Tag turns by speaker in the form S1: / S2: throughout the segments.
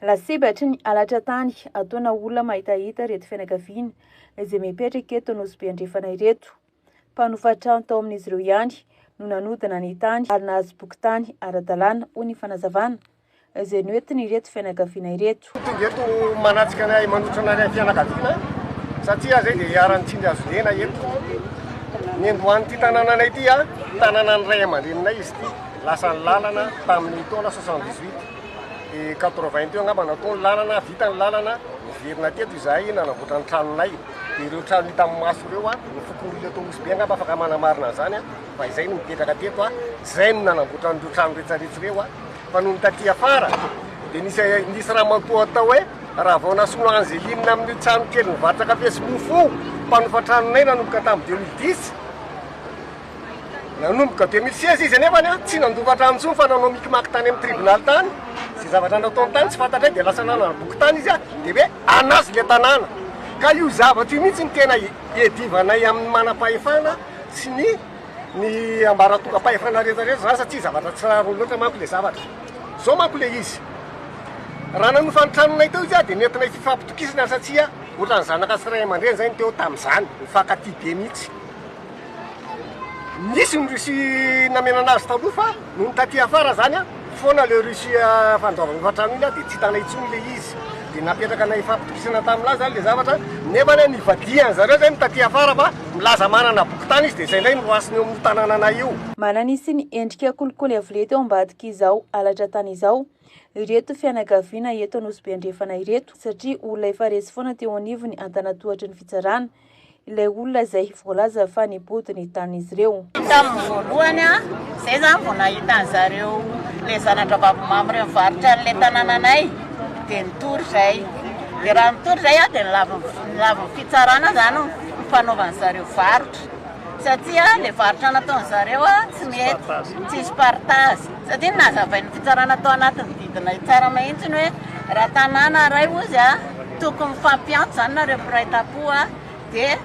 S1: Lasibatry ny halatra tany ataona olona mahitahita ireto fianakaviana izay mipetraka eto Nosy Be Andrefana ireto. Mpanofa trano tao amin'izy ireo ihany no nanodina ny tany ary nahazo boky tany ara-dalàna, hoy ny fanazavana izay noentin'ireto fianakaviana ireto.
S2: Tonga eto manatrika anay manotrona anay fianakaviana satria zay dia iharan'ny tsindry hazo lena eto. Ny andohan'ity tanànanay ity, tanànan'ny ray aman-dreninay izy ity, lasa ny lalana tamin'ny taona 78. Dia 81 angamba natao ny lalana, vita ny lalana, niverina teto izahay nanamboatra ny tranonay. Dia ireo trano hita amin'ny maso ireo, ny fokonolona eto Nosy Be angamba afaka manamarina an'izany, fa izay no mipetraka teto, izay no nanamboatra an'ireo trano rehetrarehetra ireo. Fa nony taty afara dia nisy nisy ramatoa atao hoe Ravaonasolo Angeline amin'io trano kely nivarotra kafe sy mofo io, mpanofa tranonay nanomboka tamin'ny 2010. Nanomboka 2016 izy anefany tsy nandova trano intsony fa nanao micmac tany amin'ny tribonaly tany, izay zavatra nataony tany tsy fantatray dia lasa nanana boky tany izy dia hoe anazy ilay tanàna. Ka io zavatra io mihitsy no tena iadivanay amin'ny manam-pahefana sy ny ny ambaratongam-pahefana rehetra rehetra izany satria zavatra tsy rariny loatra manko ilay zavatra. Izao manko ilay izy, raha nanofa ny tranonay teo izy dia nentinay fifampitokisana satria ohatran'ny zanaka sy ray aman-dreny izay no teo tamin'izany, nifankatia be mihitsy. Nisy ny Russie namenana azy taloha fa nony taty afara zany an, foana le Russie fandoavana hofantrano iny an de tsy hitanay intsony le izy, de napetraka anay hifampitokisana taminah zany le zavatra, nefa anie nivadihan zareo zay no taty afara fa milaza manana boky tany izy de zay ndray no hasiny eo amin'io tanananay io.
S1: Mananisy ny endrika kolikoly avolety ao ambadik'izao halatra tany izao ireto fianakaviana eto Anosibe Andrefana ireto satria olona efa resy foana teo anivon'ny antanatohatry ny fitsarana ilay olona izay voalaza fa nibodo ny tanin'izy ireo.
S3: Tamin'ny voalohany, izay izany vao nahita an'zareo ilay zana-dravavy mamy ireo nivarotra an'ilay tanànanay dia nitory izay. Dia raha nitory izay aho dia nolavin'ny fitsarana izany ny fanaovan'zareo varotra satria ilay varotra nataon'zareo tsy mety, tsisy partage. Satria nazavain'ny fitsarana tao anatin'ny didinay tsara mihitsy hoe raha tanàna iray hozy tokony mifampiantso izany nareo mpiray tampo dia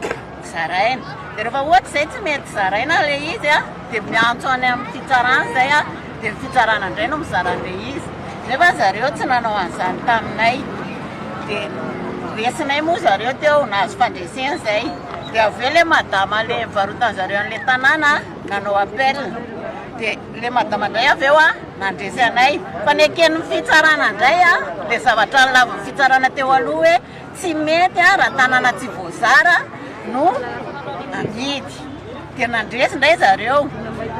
S3: zaraina. Dia rehefa ohatra izay tsy mety zaraina ilay izy dia miantso any amin'ny fitsarana izay dia ny fitsarana indray no mizara an'ilay izy. Nefa zareo tsy nanao an'izany taminay. Dia resinay moa zareo teo, nahazo fandresena izay. Dia avy eo ilay madama ilay nivarotan-zareo an'ilay tanàna nanao appel. Dia ilay madama indray avy eo nandresy anay. Fa neken'ny fitsarana indray ilay zavatra nolavin'ny fitsarana teo aloha hoe tsy mety raha tanàna tsy voazara no amidy. Dia nandresy indray zareo.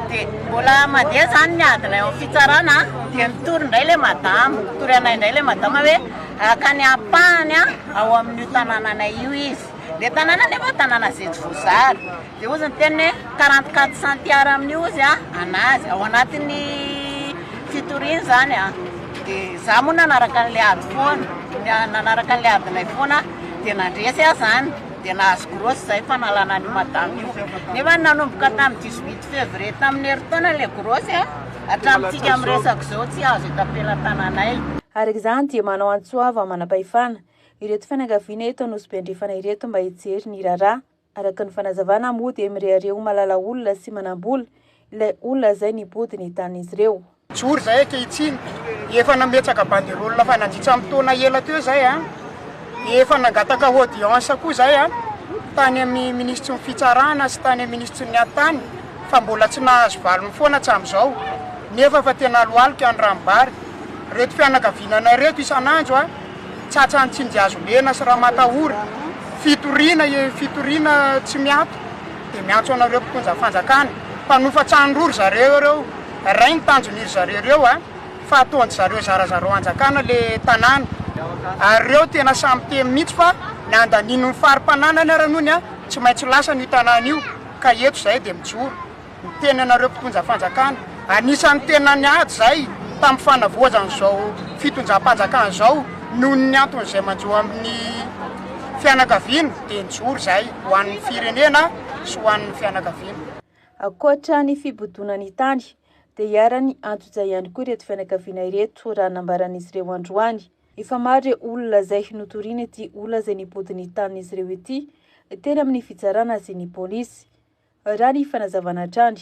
S3: Dia mbola mandeha izany ny adinay ao amin'ny fitsarana. Dia nitory indray ilay madama. Nitory anay indray ilay madama hoe haka ny ampahany ao amin'io tanànanay io izy. Ilay tanàna anefa tanàna izay tsy voazara. Dia hozy ny teniny hoe 44 centiares amin'io hozy anazy, ao anatin'ny fitoriana izany an. Dia za moa nanaraka an'ilay ady foana, nanaraka an'ilay adinay foana dia nandresy aho izany, dia nahazo grosse izay fanalana an'io madama io. Nefa nanomboka tamin'ny 18 février tamin'ny herintaona ilay grosse an, hatramintsika miresaka izao tsy azo eto am-pelatananay.
S1: Araka izany dia manao antso avo amin'ny manam-pahefana ireto fianakaviana eto Anosibe Andrefana ireto mba hijery ny raharaha. Araka ny fanazavana moa dia mirehareha ho malala olona sy manam-bola ilay olona izay nibodo ny tanin'izy ireo.
S4: Mijoro izahay ankehitriny, efa nametraka banderole fa nandritra ny taona ela teo izay an, efa nangataka audience koa izay an, tany amin'ny minisitry ny fitsarana sy tany amin'ny minisitry ny atitany fa mbola tsy nahazo valiny foana hatramin'izao, nefa fa tena aloalika ny ranombary, ireto fianakaviananay ireto isan'andro an. Tratran'ny tsindrihazolena sy ramatahora, fitoriana e fitoriana tsy miato dia miantso anareo mpitondra fanjakana, mpanofa trano roa ry zareo ireo, iray ny tanjon'iry zareo ireo a, fa ataon-dry zareo zarazarao hanjakana le tanàna, ary ireo tena samy miteny mihitsy fa ny andaniny ny fari-pananany ary nony a tsy maintsy lasany io tanàna io, ka eto izahay dia mijoro. Miteny anareo mpitondra fanjakana, anisan'ny tena niady izahay tamin'ny fanavoazana izao fitondram-panjakana izao noho ny anton'izay manjo amin'ny fianakaviana dia nijoro izahay ho an'ny firenena sy ho an'ny fianakaviana.
S1: Ankoatra ny fibodoana ny tany dia iharan'ny antsojay ihany koa ireto fianakaviana ireto raha nambaran'izy ireo androany. Efa maro ireo olona izay notoriana ity olona izay nibodo ny tanin'izy ireo ity teny amin'ny fitsarana sy ny polisy. Raha ny fanazavana hatrany.